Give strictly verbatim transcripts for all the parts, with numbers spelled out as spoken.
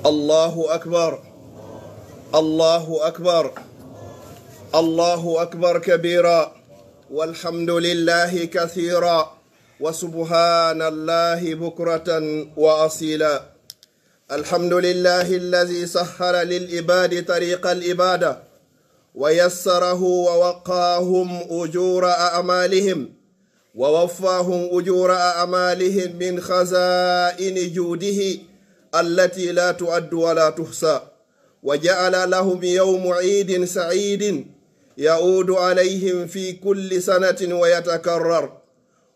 الله أكبر. الله أكبر. الله أكبر كبيرا، والحمد لله كثيرا، وسبحان الله بكرة وأصيلا. الحمد لله الذي سهل للعباد طريق العبادة، ويسره ووقاهم أجور أعمالهم، ووفاهم أجور أعمالهم من خزائن جوده التي لا تعد ولا تحصى، وجعل لهم يوم عيد سعيد يعود عليهم في كل سنة ويتكرر،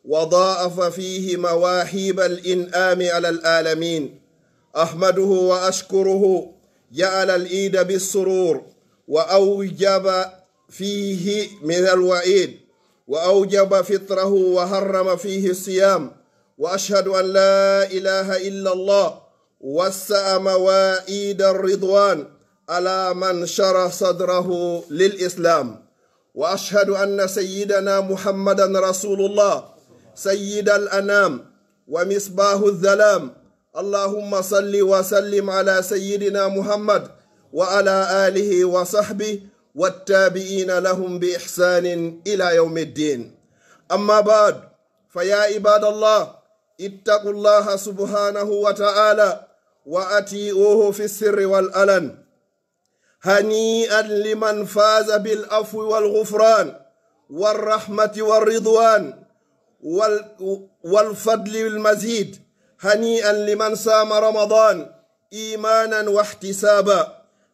وضاعف فيه مواهب الإنعام على العالمين. أحمده وأشكره، جعل العيد بالسرور، وأوجب فيه من الوعيد، وأوجب فطره وحرم فيه الصيام، وأشهد أن لا إله إلا الله، وسع مواعيد الرضوان على من شرح صدره للإسلام، وأشهد أن سيدنا محمدا رسول الله، سيد الأنام، ومصباح الظلام. اللهم صل وسلم على سيدنا محمد وعلى آله وصحبه والتابعين لهم بإحسان إلى يوم الدين. أما بعد، فيا عباد الله، اتقوا الله سبحانه وتعالى وأطيعوه في السر والعلن. هنيئا لمن فاز بالعفو والغفران والرحمة والرضوان وال-، والفضل المزيد. هنيئا لمن صام رمضان إيمانا واحتسابا.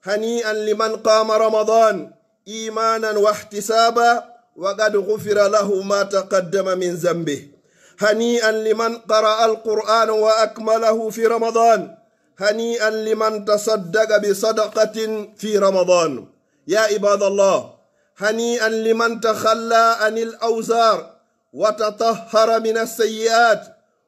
هنيئا لمن قام رمضان إيمانا واحتسابا وقد غفر له ما تقدم من ذنبه. هنيئا لمن قرأ القرآن وأكمله في رمضان. هنيئا لمن تصدق بصدقة في رمضان. يا عباد الله، هنيئا لمن تخلى عن الأوزار وتطهر من السيئات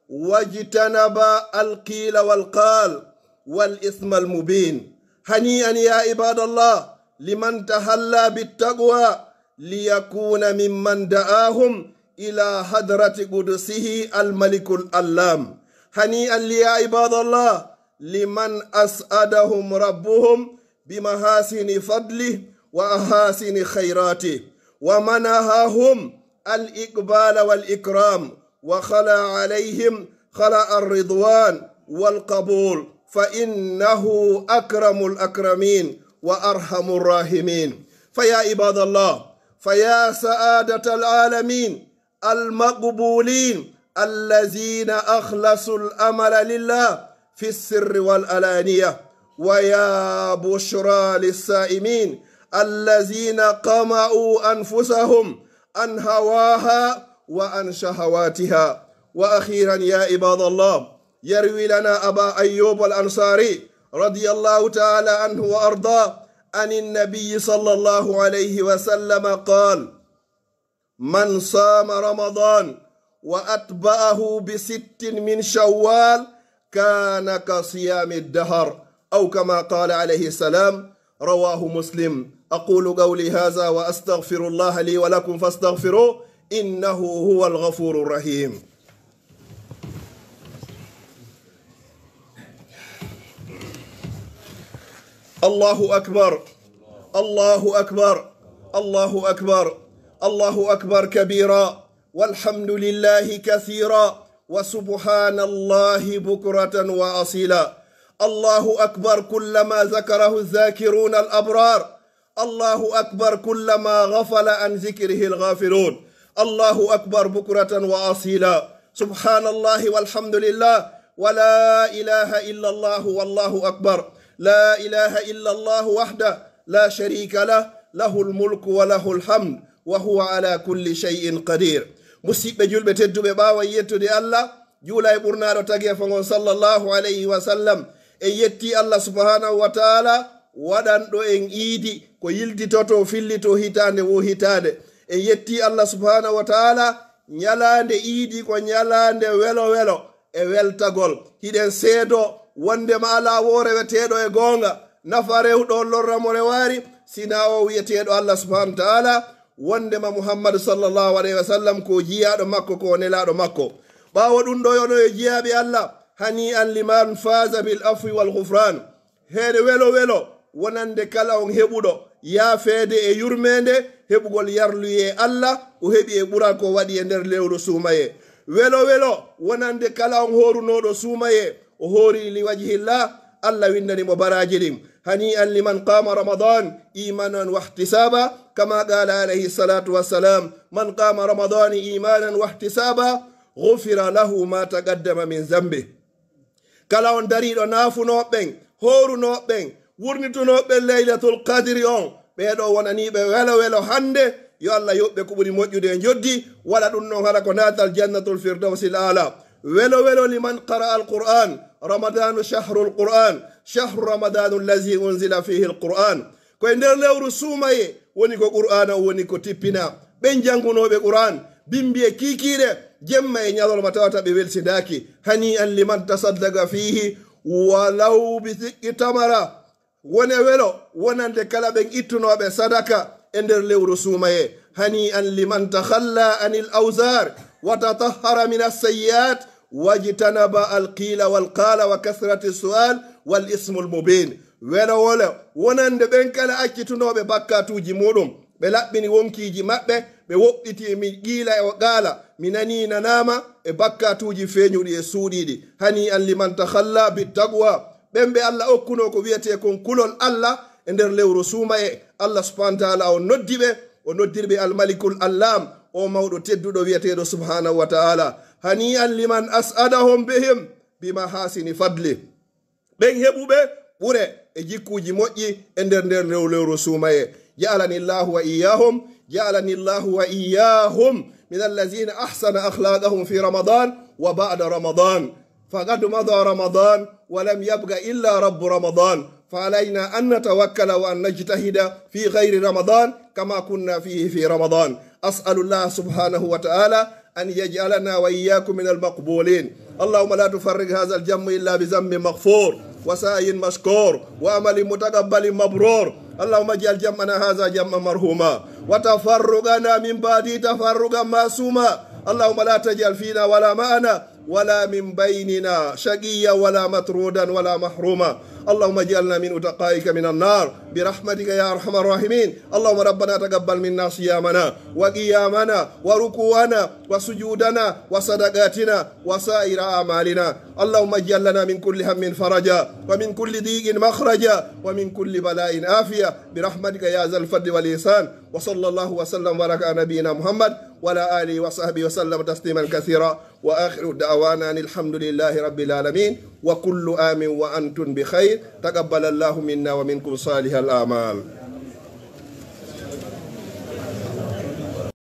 واجتنب القيل والقال والإثم المبين. هنيئا يا عباد الله لمن تحلى بالتقوى ليكون ممن دعاهم إلى حضرة قدسه الملك العلام. هنيئا يا عباد الله لمن أسعدهم ربهم بمحاسن فضله وأحاسن خيراته، ومنحهم الإقبال والإكرام، وخلع عليهم خلع الرضوان والقبول، فإنه أكرم الأكرمين وأرحم الراحمين. فيا عباد الله، فيا سعادة العالمين، المقبولين الذين أخلصوا العمل لله في السر والعلانية، ويا بشرى للصائمين الذين قمعوا أنفسهم عن هواها وعن شهواتها. وأخيرا يا عباد الله، يروي لنا أبا أيوب الأنصاري رضي الله تعالى عنه وأرضاه عن النبي صلى الله عليه وسلم قال: من صام رمضان وأتبعه بست من شوال كان كصيام الدهر، أو كما قال عليه السلام. رواه مسلم. أقول قولي هذا وأستغفر الله لي ولكم فاستغفروه إنه هو الغفور الرحيم. الله أكبر، الله أكبر، الله أكبر، الله أكبر كبيرا، والحمد لله كثيرا، وسبحان الله بكرة وأصيلا. الله أكبر كلما ذكره الذاكرون الأبرار، الله أكبر كلما غفل عن ذكره الغافلون. الله أكبر بكرة وأصيلا. سبحان الله والحمد لله ولا إله إلا الله والله أكبر. لا إله إلا الله وحده لا شريك له، له الملك وله الحمد وهو على كل شيء قدير. Musiɓɓe julɓe tedduɓe, ɓaawo en yettude Allah, juula e ɓurnaaɗo tageefo ngon sallallahu alayhi wa sallam, en yettii Allah subhanahu wa taala waɗanɗo en iidi ko yiltitotoo, fillitoo hitaande woo hitaande. En yettii Allah subhanahu wa taala, ñalaande iidi ko ñalaande welo welo e weltagol. Hiɗen seedoo wondema alaa woo reweteeɗo e goonga, nafa rewɗo, lorra mo rewaari, sinaa o wi'eteeɗo Allah subhanahu wa taala, wondema Muhammadu sallallahu alayhi wa sallam ko jiyaaɗo makko, ko nelaaɗo makko. Ɓaawo ɗun ɗoo, yo onon yo jiyaaɓe Allah, هنيئا لمن فاز بالعفو والغفران. heede welo welo, wonande kala on heɓuɗo yaafeede e yurmeende, heɓugol yarluyee Alla, o heɓi e ɓural ko waɗi e nder lewru suumayee. Welo welo, wonande kala on hoorunooɗo suumayee, o hoori li wajhillah, Alla windani mo baraaji ɗin. هنيئا لمن قام رمضان إيمانا واحتسابا، كما قال عليه الصلاة والسلام: من قام رمضان إيمانا واحتسابا غفر له ما تقدم من ذنبه. Kala on dariiɗo naafunooɓe ɓen, hoorunooɓe ɓen, wurnitunooɓe ɓen Laylatul Qadri on, ɓee ɗoo wonaniiɓe welo welo hannde, yo Alla yoɓ ɓe ko ɓuri moƴƴude e njoɓdi, waɗa ɗun non hara ko naatal Jannatul Firdawsil Aala. Welo welo liman qara'a al-Qur'an, Ramadanu shahrul Qur'an, shahru Ramadanu allazi unzila fihi al-Qur'an. Ko e nder lewru suumayee woni ko Qur'aana on woni ko tippinaa. Ɓen janngunooɓe Qur'aan, bimbi e kiikiiɗe, jemma e ɲalorma tawata ɓe welsindaaki. هنيئا لمن تصدق فيه ولو بشق تمرة. Wone welo wonande kala ɓen ittunooɓe sadaka e nder lewru suumayee. هنيئا لمن تخلى عن الأوزار وتطهر من السيئات واجتنب القيل والقال وكثرة السؤال والإثم المبين. Welo welo wonande ɓen kala accitunooɓe bakkaatuuji muuɗum, ɓe laɓɓini wonkiiji maɓɓe, ɓe woɗɗitii mi qiila e qaala, mi nanii nanaama e bakkaatuuji feeɲuɗi e suuɗiiɗi. هنيئا لمن تخلى بالتقوى. Ɓen ɓe Alla okkunoo ko wi'etee kon kulol Alla e nder lewru suumayee, Alla subhaanahu wa ta'aala on noddi ɓe, o noddiri ɓe Al-Malikul Allaam, o mawɗo tedduɗo wi'eteeɗo subhaanahu wa ta'aala. هنيئا لمن أسعدهم بهم بمحاسن فضله. Ɓen heɓuɓe ɓure e jikkuuji moƴƴi e nder nder lewru suumayee. جعلني الله وإياهم، جعلني الله وإياهم من الذين أحسن أخلاقهم في رمضان وبعد رمضان. فقد مضى رمضان ولم يبق إلا رب رمضان، فعلينا أن نتوكل وأن نجتهد في غير رمضان كما كنا فيه في رمضان. أسأل الله سبحانه وتعالى أن يجعلنا وإياكم من المقبولين. اللهم لا تفرق هذا الجمع إلا بذنب مغفور وسعي مشكور وعمل متقبل مبرور. اللهم اجعل جمعنا هذا جمعا مرحوما وتفرقنا من بعده تفرقا معصوما. اللهم لا تجعل فينا ولا معنا ولا من بيننا شقيا ولا مطرودا ولا محروما. اللهم اجعلنا من عتقائك من النار برحمتك يا أرحم الراحمين. اللهم ربنا تقبل منا صيامنا وقيامنا وركوعنا وسجودنا وصدقاتنا وسائر أعمالنا. اللهم اجعل لنا من كل هم فرجا ومن كل ضيق مخرجا ومن كل بلاء عافية برحمتك يا ذا الفضل والإحسان. وصلى الله وسلم وبارك على نبينا محمد وعلى آله وصحبه وسلم تسليما كثيرا. وآخر دعوانا أن الحمد لله رب العالمين. وكل عام وأنتم بخير. تقبل الله منا ومنكم صالح الأعمال.